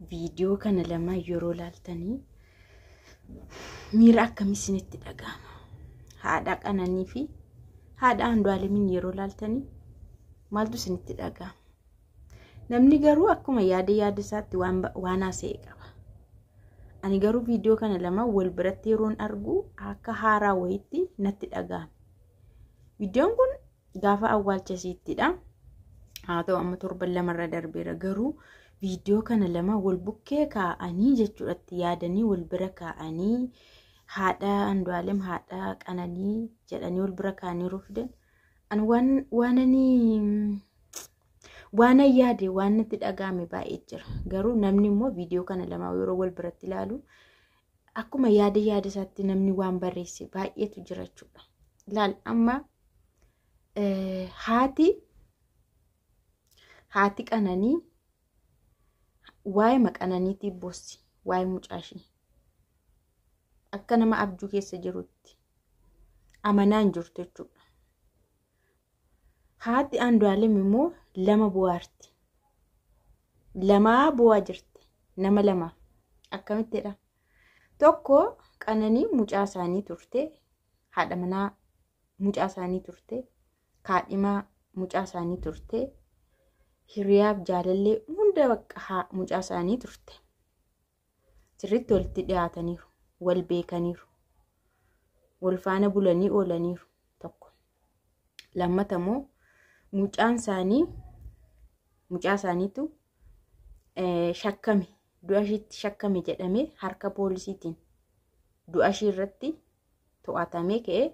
Viidiyoo kana lamaan yeroo laaltanii miira akkamii isinitti dhaga'ama? Haadha Qananii fi haadha Andu'aalemiin yeroo laaltanii maaltu isinitti dhaga'ama? Namni garuu akkuma yaada yaada isaatti waan haasa'e qaba. Ani garuu viidiyoo kana lamaan wal biratti yeroon argu akka haaraa wayiitti natti dhaga'ame. Viidiyoon kun gaafa awwaalcha isiittidha. Haa ta'u amma torban lamarra darbeera, garuu viidiyoo kana lama wal bukkee kaa'anii jechuudhatti yaadanii wal bira kaa'anii haadha Andu'aalem haadha Qananii jedhanii wal bira kaa'anii yeroo fidan ani waan yaade waan natti dhaga'ame baay'ee jira. Garuu namni immoo viidiyoo kana lama yeroo wal biratti ilaalu akkuma yaada yaada isaatti namni waan barreesse baay'eetu jira jechuudha. Ilaal amma haati Qananii waa'ee Qananiitiif boossi, waa'ee mucaa ishee akka nama abjuu keessa jirutti amanaa hin jirtu jechuudha. Haati Andu'aalem immoo lama bu'aarti. Lamaa bu'aa jirti. Nama lamaaf. Akkamittidha? Tokko Qananii mucaa isaanii turte, haadha manaa mucaa isaanii turte, kaadhimaa mucaa isaanii turte, hiriyaaf jaalallee hunda bakka mucaa isaanii turte. Sirriitti walitti dhiyaataniiru, wal beekaniiru, wal faana bulanii oolaniiru tokko. Lammata immoo mucaan isaanii mucaa isaaniitu shakkame, du'a ishiitti shakkame jedhamee harka poolisiitiin du'a ishii irratti to'atamee ka'ee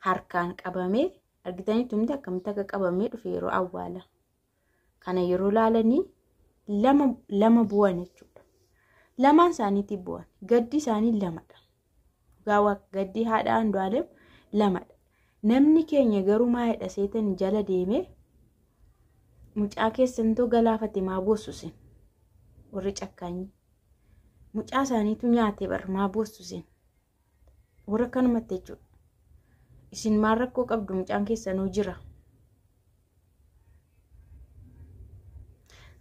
harkaan qabamee argitaniitu miti akkamitti akka qabamee dhufe yeroo awwaala. Kana yeroo laalanii lama lama bu'an jechuudha. Lamaan isaaniitii bu'an. Gaddi isaanii lamadha. Gaawaa gaddi haadha Andu'aalem lamadha. Namni keenya garuu maalidha seetan jala deemee mucaa keessantoo galaafate maa boossu isin? Warri cakkaanyii. Mucaa isaaniitu nyaate bar maa boossu isin? Warra akkanumatti jechuudha. Isin maal rakkoo qabdu, mucaan keessanuu jira.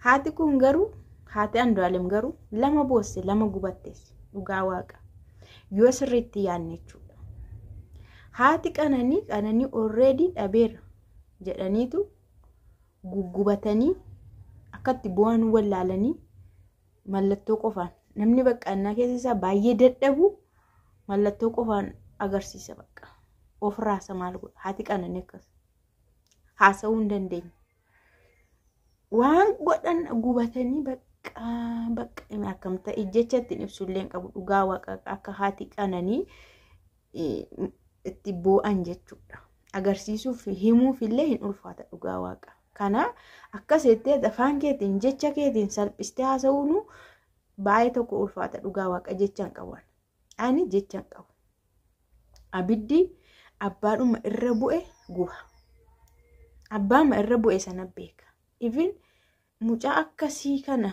Haati kun garuu, haati Andu'aalem garuu lama boosse, lama gubattes, dhugaa waaqa. Yoo sirriitti yaadne jechuudha. Haati Qananii, Qananii already dhabeera jedhaniitu guggubatanii akkatti bu'aan wallaalanii mallattoo qofaan, namni baqqaannaa keessa isaa baay'ee dadhabu mallattoo qofaan agarsiisa bakka. Of raasa maal godha? Haati Qananii akkas. Haasa'uu hin dandeenye. Waan godhan gubatanii bakka bakka akkam ta'e jecha ittiin ibsullee hin qabu, dhugaa waaqa, akka haati Qananii itti boo'an jechuudha. Agarsiisuuf himuuf illee hin ulfaata, dhugaa waaqa. Kana akkas jettee afaan keetiin jecha keetiin salphistee haasa'uun baay'ee tokko ulfaata, dhugaa waaqa, jecha hin qabu. Ani jecha hin qabu. Abiddi abbaadhuma irra bu'e guba. Abbaama irra bu'e sana beeka. Even mucaa akkasii kana,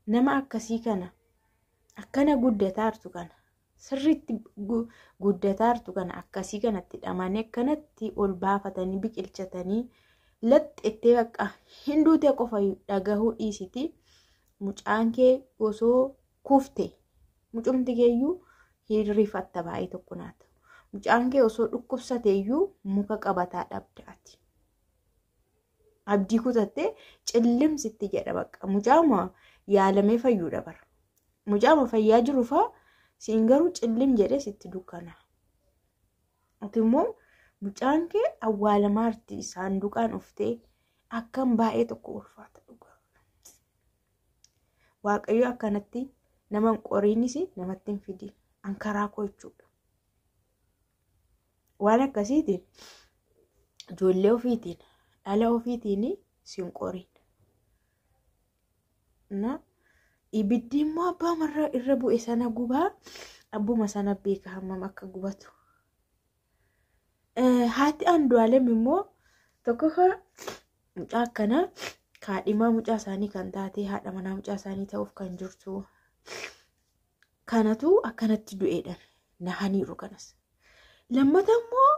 nama akkasii kana, akkana guddataartu kana, sirriitti guddataartu kana, akkasii kanatti dhamanii akkanatti ol baafatanii biqilchatanii laxxettee bakka hin duutee qofa dhagahuu dhiisiti. Mucaan kee osoo kufte mucumti keeyyuu hirrifatta baay'ee tokko naata. Mucaan kee osoo dhukkubsate iyyuu muka qabataa dhabdaati. Abdii kutattee cillimsitti jedha bakka mucaama yaalamee fayyuudha bara. Mucaama fayyaa jiru faa siin garuu cillim jedhee sitti dukkana. Ati immoo mucaan kee awwaalamaarti saanduqaan uftee akkam baay'ee tokko ulfaata dhugaa. Waaqayyo akkanatti nama hin qoriinis namatti hin fidin. An karaa koo jechuudha. Waan akkasiitiin ijoollee ofiitiin dhala ofiitiin sin qoriin. Na ibiddi immoo abbaa marra irra bu'e sana gubaa, abbuma sana beeka hammam akka gubatu. Haati Andu'aalem immoo tokkoffaa mucaa akkanaa kaadhimaa mucaa isaanii kan taate, haadha manaa mucaa isaanii ta'uuf kan jirtu kanatu akkanatti du'eedhaan nahaniiru kanas. Lammata immoo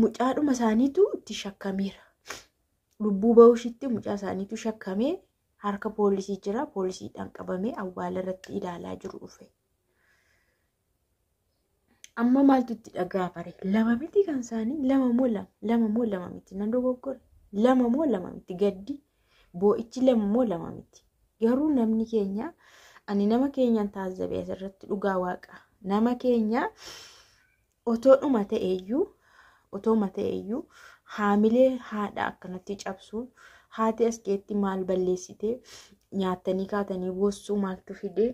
mucaadhuma isaaniitu itti shakkameera. Lubbuu bahuu ishiitti mucaa isaaniitu shakkamee Harka poolisii jira. Poolisiidhaan qabamee awwaala irratti ilaalaa jiru dhufe. Amma maaltu itti dhaga'ama? Lama miti kan isaanii, lama moo lama, lama moo lama miti, nan dogoggore, lama moo lama miti, gaddi boo'ichi lama moo lama miti. Garuu namni keenya, ani nama keenyaan taazzabe asirratti, dhugaa waaqa, nama keenya otoodhuma ta'eeyyuu, otooma ta'eeyyuu haamilee haadha akkanatti cabsuun, haati as keetti maal balleessitee nyaattanii kaatanii boossuu maaltu fidee?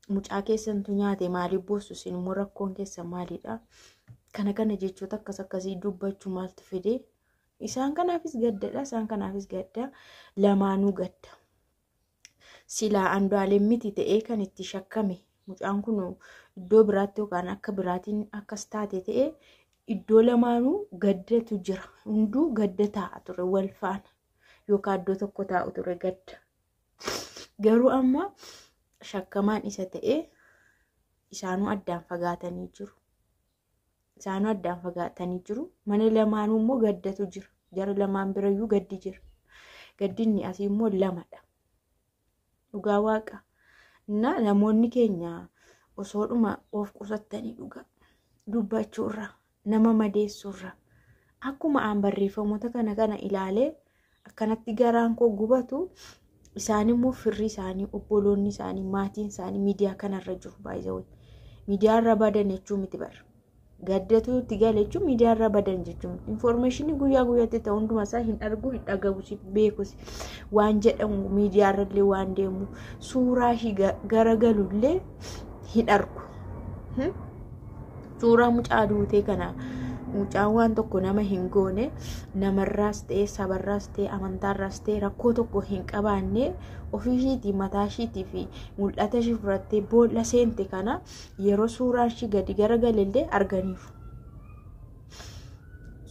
Mucaa keessantu nyaate, maaliif boossu isin immoo? Rakkoon keessan maalidha? Kana kana jechoota akkas akkasii dubbachuu maaltu fide? Isaan kanaafis gaddadha, isaan kanaafis gadda, lamaanuu gadda. Silaa Andu'aalem miti ta'ee kan itti shakkame, mucaan kun iddoo biraatti yookaan akka biraatiin akkas taate ta'ee, iddoo lamaanuu gaddatu jira. Hunduu gadda taa'a ture wal faana yookaan iddoo tokko taa'u ture gadda. Garuu amma shakkamaan isa ta'ee isaanuu addaan fagaatanii jiru. Isaanuu addaan fagaatanii jiru. Mana lamaanuu immoo gaddatu jira. Jara lamaan birayyuu gaddi jira. Gaddinni asii immoo lamadha. Dhugaa waaqa. Na namoonni keenya osoodhuma of qusattanii dhugaa dubbachuurra, nama madeessuurra, akkuma aan barreeffamoota kana kana ilaalee akkanatti garaan koo gubatu, isaan immoo firri isaanii, obboloonni isaanii, maatiin isaanii miidiyaa kanarra jiru baay'ee. Miidiyaa irra badan jechuu miti bara. Gaddatu itti gale jechuun miidiyaa irra badan jechuun miti. Information guyyaa guyyaatti ta'u hunduma isaa hin argu, hin dhagahu, beekus waan jedhamu miidiyaa irrallee waan deemu suuraa ishii garagalullee hin argu. Suuraa mucaa duutee kana, mucaan waan tokko nama hin goone, namarraas ta'e, sabarraas ta'e, amantaarraas ta'e rakkoo tokko hin qabaanne, ofii ishiitii mataa ishiitii fi mul'ata ishii fudhattee boolla seente kana yeroo suuraan ishii gadi garagalellee arganiiru.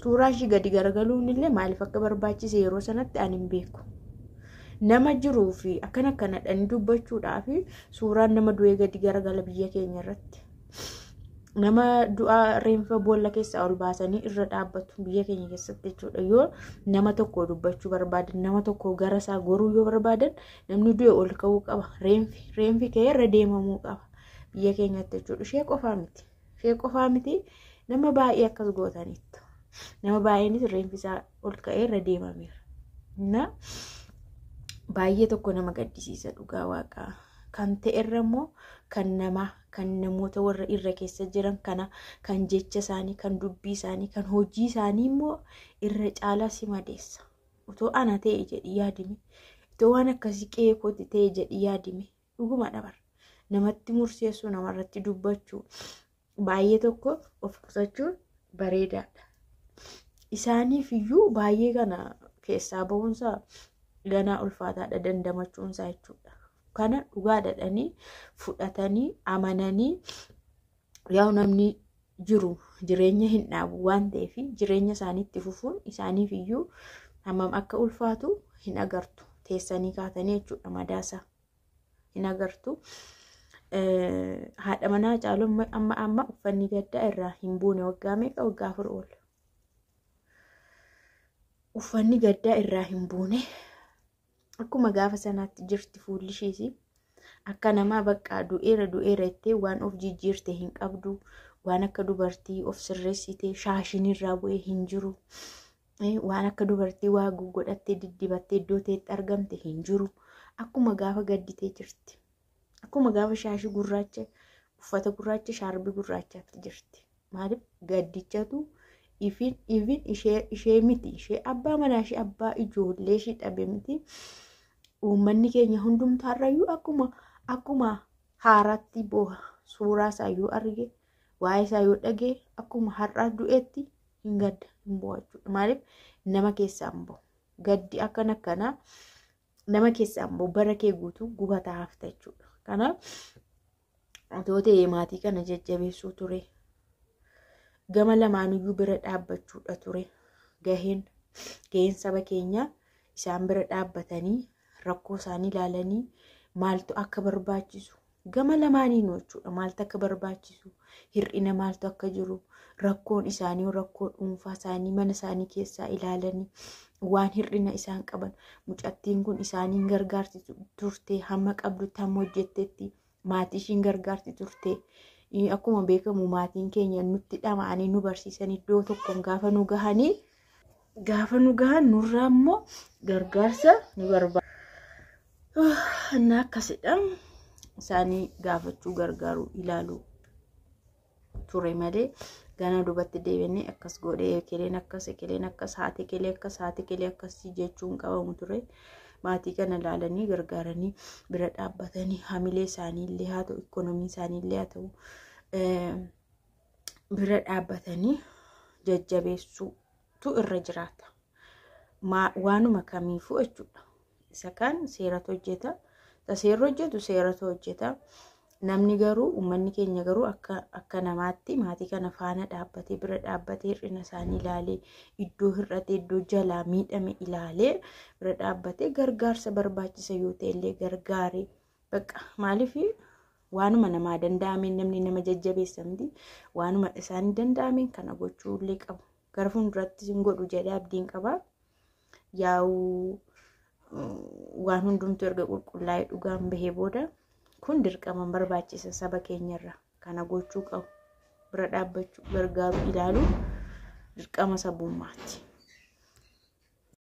Suuraa ishii gadi garagaluun illee maaliif akka barbaachise yeroo sanatti ani hin beeku. Nama jiruu fi akkana akkanadhaan dubbachuudhaaf suuraan nama du'ee gadi garagala biyya keenya irratti. Nama du'aa reenfa boolla keessaa ol baasanii irra dhaabbatu biyya keenya keessatti jechuudha. Yoo nama tokko dubbachuu barbaadan, nama tokko gara isaa goruu yoo barbaadan, namni du'e ol ka'uu qaba. Reenfi ka'ee irra deemamuu qaba biyya keenyatti jechuudha. Ishee qofaa miti. Ishee qofaa miti, nama baay'ee akkas gootaniittu. Nama baay'eenis reenfi isaa ol ka'ee irra deemameera. Na baay'ee tokko nama gaddisiisa dhugaa waaqaa. Kan ta'erra immoo kan namaa, kan namoota warra irra keessa jiran kana, kan jecha isaanii, kan dubbii isaanii, kan hojii isaanii immoo irra caalaa si madeessa. Otoo ana ta'e jedhi yaadime. Otoo waan akkasii qe'ee kootti ta'e jedhi yaadime. Dhuguma dabar. Namatti murteessuu, namarratti dubbachuu baay'ee tokko of qusachuun bareedaadha. Isaaniif iyyuu baay'ee kana keessaa bahuunsaa ganaa ulfaataadha, dandamachuunsaa jechuudha. Kana dhugaa dhadhanii fudhatanii amananii, yaa'u namni jiru jireenya hin dhaabu waan ta'eef, jireenya isaaniitti fufuun isaaniif iyyuu hammam akka ulfaatu hin agartu. Teessanii kaatanii jechuudha, madaasa hin agartu. Haadha manaa Caaluu amma amma uffanni gaddaa irraa hin buune, waggaa meeqa, waggaa 4 oola. Uffanni gaddaa irraa hin buune, akkuma gaafa sanaatti jirti fuulli ishees. Akka namaa bakka du'eera du'eera jettee waan of jijjiirte hin qabdu, waan akka dubartii of sirreessite shaashin irraa bu'ee hin jiru, waan akka dubartii waa godhattee diddibattee iddoo ta'etti argamte hin jiru. Akkuma gaafa gadditee jirti, akkuma gaafa shaashii gurraacha, uffata gurraacha, shaarbii gurraachaatti jirti. Maaliif? Gaddichatu ifin ifin ishee miti, ishee abbaa manaa ishee, abbaa ijoollee ishee dhabe miti, uummanni keenya hundumtaarrayyuu akkuma haaraatti booha. Suuraa isaa yoo arge, waa'ee isaa yoo dhagee, akkuma har'aa du'eetti hin gadda, hin boha jechuudha. Maaliif? Nama keessaa hin bahu. Gaddi akkana akkanaa nama keessaa hin bahu, bara kee guutuu gubataa hafta jechuudha. Kanaaf otoo ta'ee maatii kana jajjabeessuu ture. Gama lamaanuyyuu bira dhaabbachuudha ture. Gaheen saba keenyaa isaan bira dhaabbatanii rakkoo isaanii ilaalanii, maaltu akka barbaachisu gama lamaaniinuu jechuudha. Maaltu akka barbaachisu, hir'ina maaltu akka jiru, rakkoon isaanii, rakkoo dhuunfaa isaanii mana isaanii keessaa ilaalanii Waan hir'ina isaan qaban, mucattiin kun isaaniin gargaarti turte, hamma qabdutti, hamma hojjettetti maatii ishiin gargaarti turte. Akkuma beekamu maatiin keenya nutti dhama'anii nu barsiisan, iddoo tokkoon gaafa nu gahanii, gaafa nu gahan nurraa immoo gargaarsa ni barbaadu. Innaa akkasidha. Isaanii gaafachuu, gargaaruu, ilaaluu ture malee gana duubatti deebinee akkas godhee, ekeleen akkas, ekeleen akkas, haati ekelee akkas, haati ekelee akkasii jechuun qabamu ture. Maatii kana ilaalanii, gargaaranii, bira dhaabbatanii, hamilee isaanii illee haa ta'u, ikoonomii isaanii illee haa ta'u, bira dhaabbatanii jajjabeessuutu irra jiraata. Waanuma kamiifuu jechuudha. Isa kaan seeratu hojjeta. Seerri hojjetu seeratu hojjeta. Namni garuu, uummanni keenya garuu akka namaatti maatii kana faana dhaabbatee, bira dhaabbatee, hir'ina isaanii ilaalee, iddoo hir'ate, iddoo jalaa miidhame ilaalee, bira dhaabbatee gargaarsa barbaachisa yoo ta'e illee gargaaree, bakka maaliif waanuma namaa danda'ameen namni nama jajjabeessa miti, waanuma isaanii danda'ameen kana gochuu illee qabu. Gara fuulduratti hin godhu jedhee abdiin qaba. Yaa'u waan hundumtuu erga qulqullaa'ee dhugaan bahee booda kun dirqama barbaachisa saba keenyarra kana gochuu qabu. Bira dhaabbachuu, gargaaruu, ilaaluu dirqama sabummaati.